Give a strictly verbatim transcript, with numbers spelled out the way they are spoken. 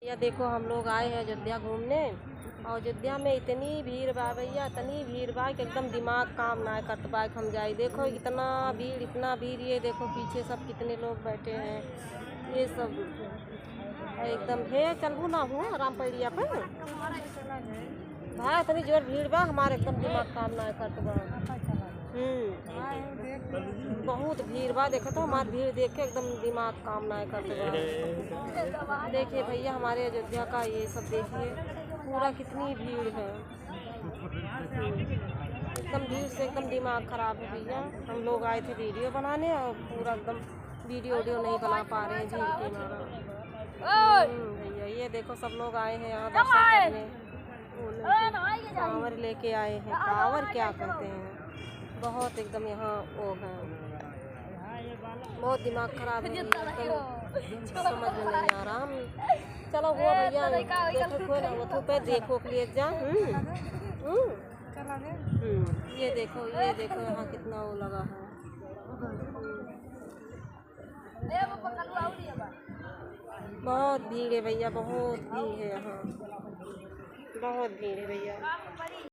या देखो, हम लोग आए हैं अयोध्या घूमने, और अयोध्या में इतनी भीड़ बा भैया, इतनी भीड़ बा कि एकदम दिमाग काम ना करत बा कि हम जाई। देखो, इतना भीड़, इतना भीड़। ये देखो, पीछे सब कितने लोग बैठे हैं, ये सब एकदम। हे, चलबू ना हुआ रामपैड़िया पे? भाई, इतनी जोर भीड़ बा, हमार एकदम दिमाग काम ना करत बा। हम्म, बहुत भीड़ बा। देखो तो, हमार भीड़ देख के एकदम दिमाग काम ना करत बा। देखिए भैया, हमारे अयोध्या का ये सब देखिए, पूरा कितनी भीड़ है। एकदम भीड़ से एकदम दिमाग खराब है भैया। हम लोग आए थे वीडियो बनाने और पूरा एकदम वीडियो वीडियो नहीं बना पा रहे हैं भीड़ के मारा। हम्म, भैया, ये देखो, सब लोग आए हैं यहाँ दर्शन करने। वो लेके, कांवर लेके आए हैं। कांवर क्या कहते हैं, बहुत एकदम यहाँ वो है, बहुत दिमाग खराब है भैया, एकदम समझ में नहीं आ रहा। हम, चलो वो भैया, देखो कोई ना, वो पे देखो के लिए जा। हम्म, हम्म। हम्म, ये देखो, ये देखो, यहाँ कितना वो लगा है। बहुत भीड़ है भैया, बहुत भीड़ है यहाँ, बहुत भीड़ है भैया।